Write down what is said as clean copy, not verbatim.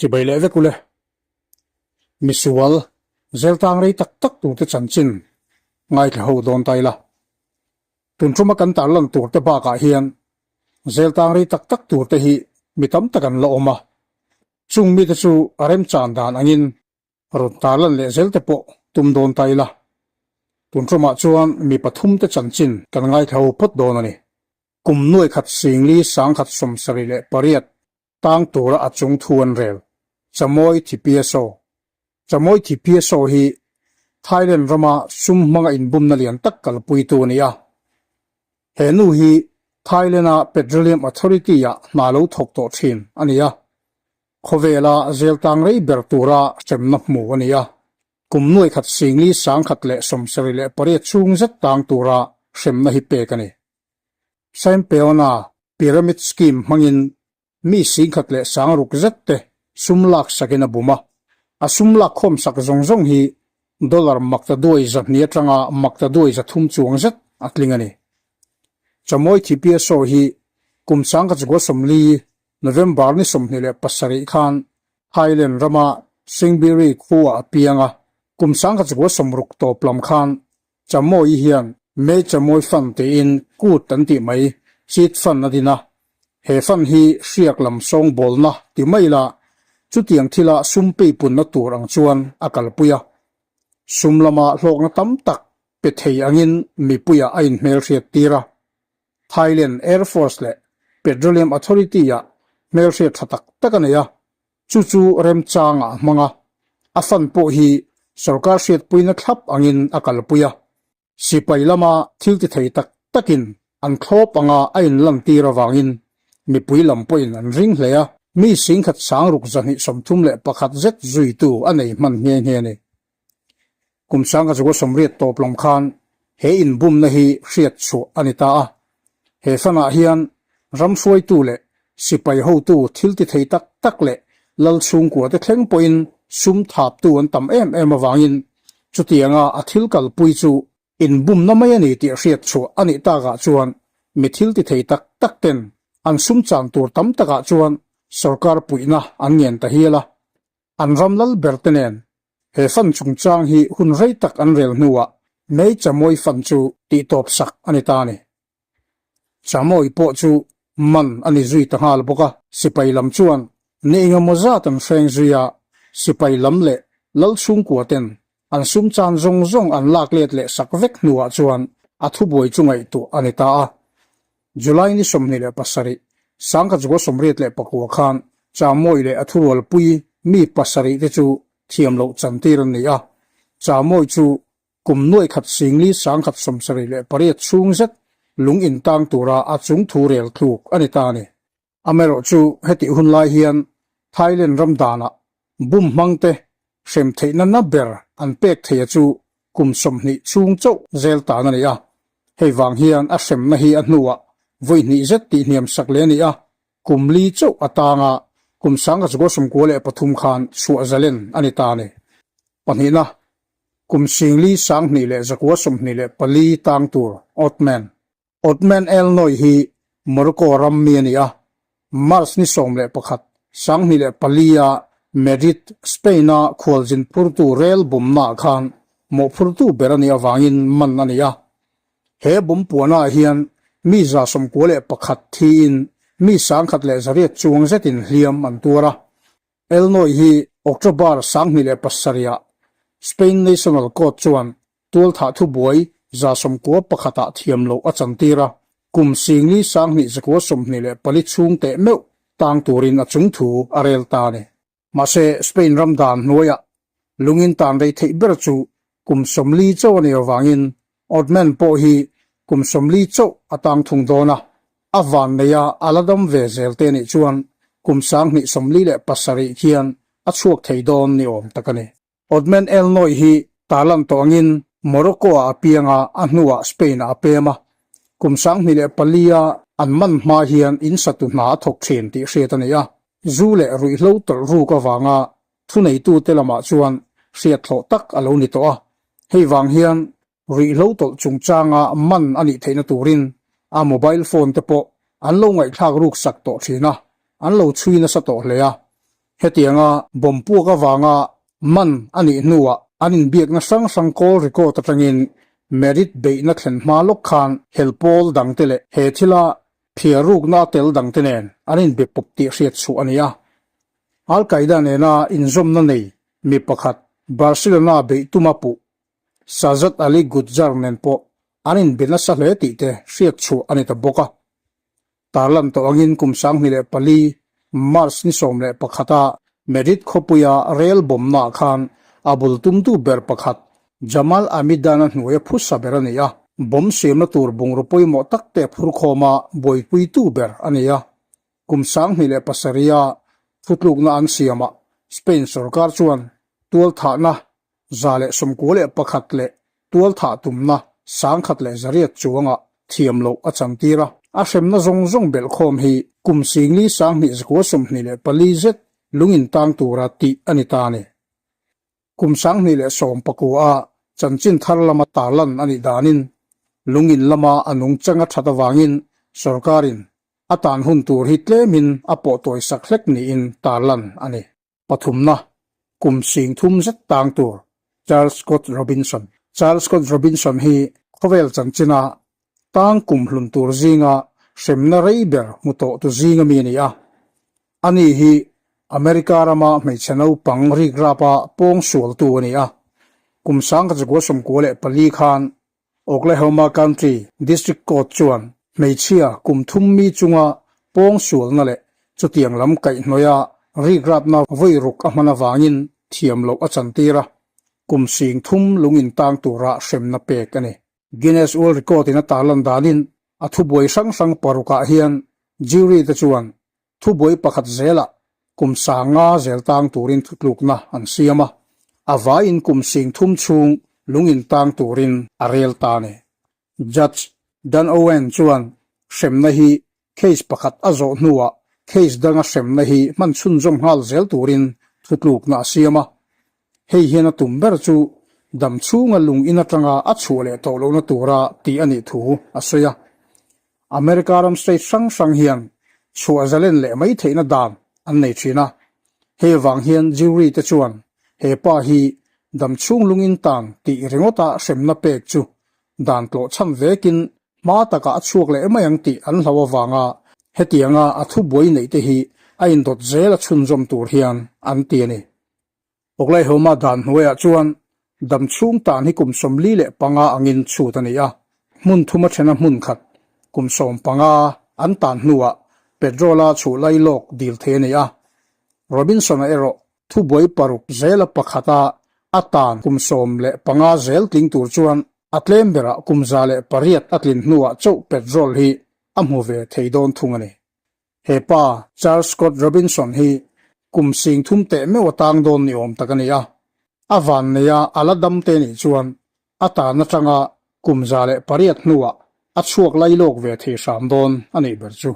Chibai leh vek ule. Misual, zel tang rei tak tak turte chanchin ngaithla ho dawn ta ila. Tun thuma kan tarlan turte bakah hian zel tang rei tak tak turte hi mi tam tak an la awm a. Chung mite chu a remchan dan angin rawn tarlan leh zel te pawh tum dawn ta ila. Tun thumah chuan mi pathumte chanchin kan ngaithla ho phawt dawn a ni. Kum nuai khat singli sangkhat 78 tang tura a chung thu an rel. Chamoy Thipiaso Chamoy Thipiaso hi Thailand rama sum hmanga inbumna lian tak kalpuitu a ni a. He nu hi Thailand-a Petroleum Authority-ah hna lo thawk tawh thin a ni a. Khawvela zel tang rei ber tura hremna hmu a ni a. Kum nuai khat singli 1078 chhung zet tang tura hremna hi pek a ni. Saimpeona Pyramid Scheme hmangin mi 10,000 leh 600 zet te sum lak sakin a bum a, a sum lak khawm sak zawng zawng hi dollar maktaduai 200 atanga maktaduai 300 chuang zet a tling a ni. Chamoy Thipiaso hi kum 1940 November ni 27 khan Thailand rama Singburi khuaah a piang a, kum 1960 tawp lam khan Chamoy hian May Chamoy Fund tiin kut an tih mai, chit fund a din a. He fund hi hriak lam sawngbawlna ti mai la, chutiang thila sum peipunna tur ang chuan a kalpui a. Sum lama hlawkna tam tak pe thei angin mipuiah a inhmelhriat tir a. Thailand Air Force leh Petroleum Authority-ah hmelhriat tha tak tak a nei a. Chu chu remchangah a hmang a, a fan pawh hi sorkar hriatpuina thlap angin a kalpui a. Sipai lama thil ti thei tak takin an thlawp anga a inlantir avangin mipui lam pawhin an ring hle a, mi 10,000 631 zet zuitu a nei hman nghe nghe a ni. Kum 1980 tawp lam khan he inbumna hi hriat chhuah a ni ta a. He fanah hian ram hruaitu leh sipai hotu thil ti thei tak tak leh lal chhungkua te thleng pawhin sum thaptu an tam em em avangin chutianga a thil kalpui chu inbumna mai a ni tih hriat chhuah a nih takah chuan mi thil ti thei tak tak ten an sum chan tur tam takah chuan sorkar puihna an ngen ta hial a. An ram lal ber te nen he fan chungchang hi hun rei tak an rel hnuah May Chamoy fan chu tihtawp sak a ni ta a ni. Chamoy pawh chu man a ni zui ta nghal bawk a, sipai lam chuan ni engemaw zat an hreng zui a, sipai lam leh lal chhungkua ten an sum chan zawng zawng an lak let leh sak vek hnuah chuan a thubuai chu ngaihtuah a ni ta a. July ni 27, 1989 khan Chamoy leh a thurualpui mi pasarih te chu thiam loh chantir an ni a. Chamoy chu kum nuai khat singli 1978 chhung zet lung intang tura a chung thu rel thluk a ni ta a ni. Amaherawh chu hetih hun lai hian Thailand ram danah bum hmang te hrem theihna na ber an pek theia chu kum 20 chhung chauh zel tan a ni a. Hei vang hian a hremna hi a hnuah vawi hnih zet tih hniam sak leh a ni a, kum li chauh atanga kum 1993 khan chhuah zalen a ni ta a ni. Pahnihna, kum singli 2124 tang tur Othman. Othman El Noy hi Morocco ram mi a ni a, March ni 11, 2004 a Madrid, Spain-a khualzin phurtu rel bumnaah khan mawhphurtu ber a nih avangin man a ni a. He bum puanah hian mi 91 thiin mi 1100 chuang zetin hliam an tuar a. El Noy hi October 2007 ah Spain National Court chuan tualthah thubuai 91 ah thiam loh a chantir a, kum singli 2124 chhung teh meuh tang turin a chung thu a rel ta a ni. Mahse, Spain ram dan hnuaiah lungin tan rei theih ber chu kum 40 chauh a nih avangin Othman pawh hi kum 40 chauh a tang thung dawn a, a van neia a la dam ve zel te nih chuan kum 2037 khian a chhuak thei dawn ni awm tak a ni. Othman El Noy hi tarlan tawh angin Morocco-ah a piang a, a hnuah Spain-ah a pem a. Kum 2004 a an man hma hian in satu hna a thawk thin tih hriat a ni a. Zu leh ruihhlo tawlh ruk avanga thuneitute lamah chuan hriat thlawh tak a lo ni tawh a. Hei vang hian ruihhlo tawlh chungchanga man a nih theihna turin a mobile phone te pawh an lo ngaihthlak ruk sak tawh thin a, an lo chhui nasa tawh hle a. Hetianga bomb puak avanga man a nih hnuah an inbiakna hrang hrang call record atangin Merit beihna thlen hma lawk khan hel pawl dangte leh he thila phiar rukna a tel dangte nen an inbe pawp tih hriat chhuah a ni a. Al Qaeda nena inzawmna nei mi pakhat Barcelona beih tuma puh Sajjad Ali Gujjar nen pawh an inbe nasa hle tih te hriat chhuah a ni ta bawk a. Tarlan tawh angin kum 2004 March ni 11 a Madrid khawpuia rel bawmnaah khan a bul tumtu ber pakhat Jamal Amidan-a hnuaia phusa ber a ni a, bomb siamna tur bungraw pawimawh tak te a phurkhawm a buaipuitu ber a ni a. Kum 2007 a thutlukna an siamah Spain sorkar chuan tualthahna 191 leh tualthah tumna 1100 chuangah thiam loh a chantir a. A hremna zawng zawng belhkhawm hi kum singli 20 924 zet lung intang tura tih a ni ta a ni. Kum 2019 a chanchin thar lama tarlan a nih danin lungin lama a nungchang a that avangin sorkarin a tan hun tur hi tlemin a pawh tawisak hlek niin tarlan a ni. Pathumna, kum sing thum zet tang tur Charles Scott Robinson. Charles Scott Robinson hi khawvel chanchina tang kum hlun tur zinga hremna rei ber hmu tawh tu zinga mi a ni a. Ani hi America rama hmeichhe naupang rikrapa pawng sualtu a ni a. Kum 1994 khan Oklahoma County District Court chuan hmeichhia kum thum mi chunga pawng sualna leh chutiang lam kaihhnawih a rikrapna vawi ruk a hman avangin thiam loh a chantir a, kum sing thum lung intang tura hremna pek a ni. Guinness World Record in a tarlan danin a thubuai hrang hrang parukah hian jury te chuan Thubuai pakhat zelah kum sanga zel tang turin thutlukna an siam a, a vaiin kum sing thum chhung lung in tang turin a rel ta a ni. Judge Dan Owen chuan hremna hi case pakhat a zawh hnuah case danga hremna hi hman chhunzawm nghal zel turin thutlukna a siam a. Hei hian a tum ber chu dam chhunga lung in atanga a chhuah leh tawh lohna tura tih a nih thu a sawi a. America ram state hrang hrang hian chhuah zalen leh mai theihna dan an nei thin a, hei vang hian jury te chuan he pa hi dam chhung lungin tan tih ringawta hremna pek chu dan tlawh chhan vekin hma takah a chhuak leh mai ang tih an hlau avanga hetianga a thubuai neih te hi a indawt zel a chhunzawm tur hian an ti a ni. Oklahoma dan hnuaiah chuan dam chhung tan hi kum 45 angin chhut a ni a, hmun thuma thena hmun khat kum 15 an tan hnuah petrol-a chhuh lailawk dil thei a ni a. Robinson-a erawh thubuai paruk zela pakhata a tan kum 15 zel tling tur chuan a tlem berah kum 108 a tlin hnuah chauh petrol hi a hmu ve thei dawn thung a ni. He pa, Charles Scott Robinson hi kum sing thum teh meuh a tang dawn ni awm tak a ni a. A vanneia a la dam te nih chuan a tan atanga kum 108 hnuah a chhuak lailawk ve thei hram dawn a nih ber chu.